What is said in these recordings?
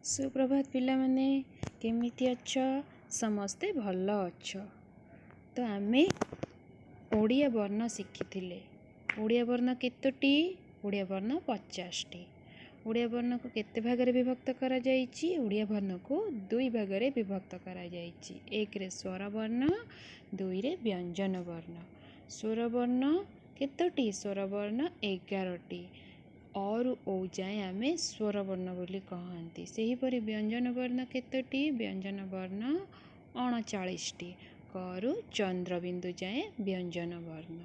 ସୁପ୍ରଭାତ ପିଲାମାନେ, କେମିତି ଅଛ? ସମସ୍ତେ ଭଲ ଅଛ ତ? ଆମେ ଓଡ଼ିଆ ବର୍ଣ୍ଣ ଶିଖିଥିଲେ। ଓଡ଼ିଆ ବର୍ଣ୍ଣ କେତୋଟି? ଓଡ଼ିଆ ବର୍ଣ୍ଣ 50ଟି। ଓଡ଼ିଆ ବର୍ଣ୍ଣକୁ କେତେ ଭାଗରେ ବିଭକ୍ତ କରାଯାଇଛି? ଓଡ଼ିଆ ବର୍ଣ୍ଣକୁ ଦୁଇ ଭାଗରେ ବିଭକ୍ତ କରାଯାଇଛି। ଏକରେ ସ୍ୱରବର୍ଣ୍ଣ, ଦୁଇରେ ବ୍ୟଞ୍ଜନ ବର୍ଣ୍ଣ। ସ୍ୱରବର୍ଣ୍ଣ କେତୋଟି? ସ୍ୱରବର୍ଣ୍ଣ 11ଟି। ଅରୁ ଔ ଯାଏଁ ଆମେ ସ୍ୱରବର୍ଣ୍ଣ ବୋଲି କହନ୍ତି। ସେହିପରି ବ୍ୟଞ୍ଜନ ବର୍ଣ୍ଣ କେତୋଟି? ବ୍ୟଞ୍ଜନ ବର୍ଣ୍ଣ 39ଟି। କରୁ ଚନ୍ଦ୍ରବିନ୍ଦୁ ଯାଏଁ ବ୍ୟଞ୍ଜନ ବର୍ଣ୍ଣ।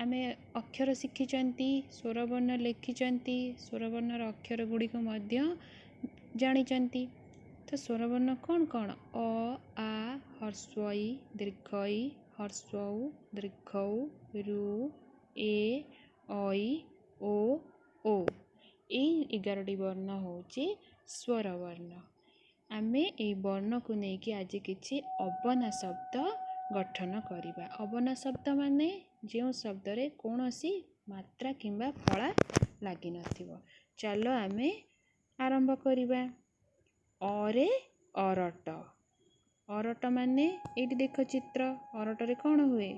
ଆମେ ଅକ୍ଷର ଶିଖିଛନ୍ତି, ସ୍ୱରବର୍ଣ୍ଣ ଲେଖିଛନ୍ତି, ସ୍ୱରବର୍ଣ୍ଣର ଅକ୍ଷର ଗୁଡ଼ିକୁ ମଧ୍ୟ ଜାଣିଛନ୍ତି। ତ ସ୍ୱରବର୍ଣ୍ଣ କ'ଣ କ'ଣ? ଅ, ଆ, ହର୍ସ୍ୱ ଇ, ଦୀର୍ଘ ଇ, ହର୍ସ୍ୱ ଉ, ଦୀର୍ଘ ଉ, ଋ, ଏ, ଐ, ଓ, ଓ। ଏଇ 11ଟି ବର୍ଣ୍ଣ ହେଉଛି ସ୍ୱରବର୍ଣ୍ଣ। ଆମେ ଏଇ ବର୍ଣ୍ଣକୁ ନେଇକି ଆଜି କିଛି ଅବନା ଶବ୍ଦ ଗଠନ କରିବା। ଅବନା ଶବ୍ଦ ମାନେ ଯେଉଁ ଶବ୍ଦରେ କୌଣସି ମାତ୍ରା କିମ୍ବା ଫଳା ଲାଗିନଥିବ। ଚାଲ ଆମେ ଆରମ୍ଭ କରିବା। ଅରେ ଅରଟ। ଅରଟ ମାନେ ଏଇଠି ଦେଖ ଚିତ୍ର। ଅରଟରେ କ'ଣ ହୁଏ?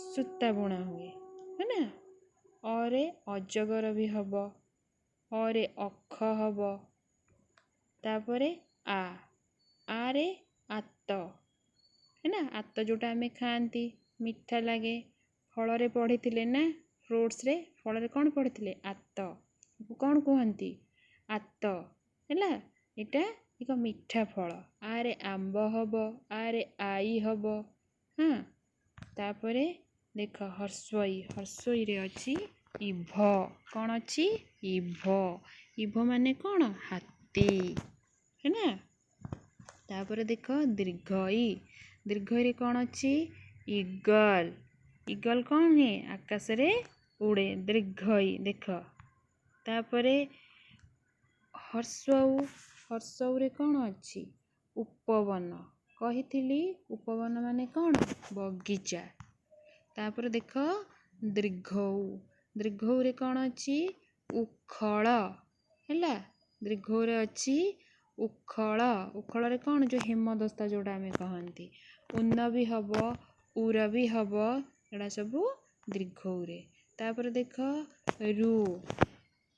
ସୂତା ବୁଣା ହୁଏ, ହେଲା? ଅରେ ଅଜଗର ବି ହବ, ଅରେ ଅଖ ହବ। ତାପରେ ଆ, ଆରେ ଆତ, ହେଲା? ଆତ ଯେଉଁଟା ଆମେ ଖାଆନ୍ତି, ମିଠା ଲାଗେ। ଫଳରେ ପଢ଼ିଥିଲେ ନା? ଫ୍ରୁଟ୍ସରେ, ଫଳରେ କ'ଣ ପଢ଼ିଥିଲେ? ଆତ କ'ଣ କୁହନ୍ତି? ଆତ, ହେଲା? ଏଇଟା ଏକ ମିଠା ଫଳ। ଆରେ ଆମ୍ବ ହବ, ଆରେ ଆଈ ହବ। ହଁ, ତାପରେ ଦେଖ ହର୍ସ୍ୱଇ। ହର୍ସ୍ୱଇରେ ଅଛି ଇଭ। କ'ଣ ଅଛି? ଇଭ। ଇଭ ମାନେ କ'ଣ? ହାତୀ, ହେଲା? ତାପରେ ଦେଖ ଦୀର୍ଘ ଇ। ଦୀର୍ଘ ଇରେ କ'ଣ ଅଛି? ଇଗଲ। ଇଗଲ କ'ଣ ହୁଏ? ଆକାଶରେ ଉଡ଼େ। ଦୀର୍ଘ ଇ ଦେଖ। ତାପରେ ହର୍ସ୍ୱ ଉ। ହର୍ସ୍ୱ ଉରେ କ'ଣ ଅଛି? ଉପବନ। କହିଥିଲି, ଉପବନ ମାନେ କ'ଣ? ବଗିଚା। ତାପରେ ଦେଖ ଦୀର୍ଘ ଉ। ଦୀର୍ଘ ଉରେ କ'ଣ ଅଛି? ଉଖଳ, ହେଲା? ଦୀର୍ଘ ଉରେ ଅଛି ଉଖଳ। ଉଖଳରେ କ'ଣ? ଯେଉଁ ହେମଦସ୍ତା ଯେଉଁଟା ଆମେ କହନ୍ତି। ଉନ ବି ହବ, ଉର ବି ହବ, ଏଗୁଡ଼ା ସବୁ ଦୀର୍ଘ ଉରେ। ତାପରେ ଦେଖ ରୁ,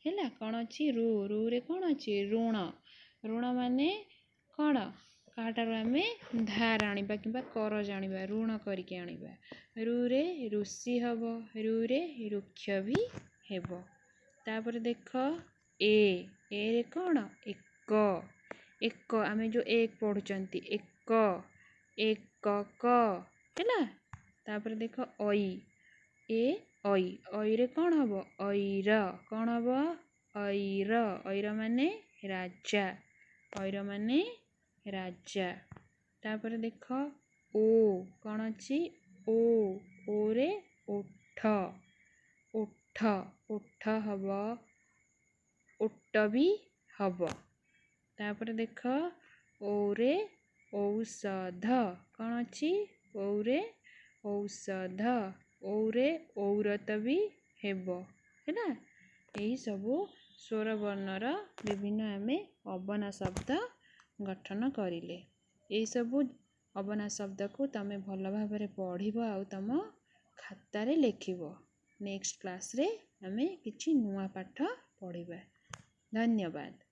ହେଲା? କ'ଣ ଅଛି? ରୁ। ରୁରେ କ'ଣ ଅଛି? ଋଣ। ଋଣ ମାନେ କ'ଣ? କାହାଠାରୁ ଆମେ ଧାର ଆଣିବା କିମ୍ବା କରଜ ଆଣିବା, ଋଣ କରିକି ଆଣିବା। ରୁରେ ଋଷି ହବ, ରୁରେ ରୁକ୍ଷ ବି ହେବ। ତାପରେ ଦେଖ ଏ। ଏରେ କ'ଣ? ଏକ। ଏକ, ଆମେ ଯେଉଁ ଏକ ପଢ଼ୁଛନ୍ତି, ଏକ, ଏକକ, ହେଲା? ତାପରେ ଦେଖ ଐ। ଏ ଐ। ଐରେ କ'ଣ ହବ? ଐର। କ'ଣ ହବ? ଐର। ଐର ମାନେ ରାଜା। ଐର ମାନେ ରାଜା। ତାପରେ ଦେଖ ଓ। କ'ଣ ଅଛି? ଓ। ଓରେ ଓଠ। ଓଠ, ଓଠ ହବ, ଓଟ ବି ହବ। ତାପରେ ଦେଖ ଔରେ ଔଷଧ। କ'ଣ ଅଛି? ଔରେ ଔଷଧ। ଔରେ ଔରତ ବି ହେବ, ହେଲା? ଏହିସବୁ ସ୍ୱରବର୍ଣ୍ଣର ବିଭିନ୍ନ ଆମେ ଅବନା ଶବ୍ଦ ଗଠନ କରିଲେ। ଏହିସବୁ ଅବନା ଶବ୍ଦକୁ ତମେ ଭଲ ଭାବରେ ପଢ଼ିବ ଆଉ ତମ ଖାତାରେ ଲେଖିବ। ନେକ୍ସଟ କ୍ଲାସ୍ରେ ଆମେ କିଛି ନୂଆ ପାଠ ପଢ଼ିବା। ଧନ୍ୟବାଦ।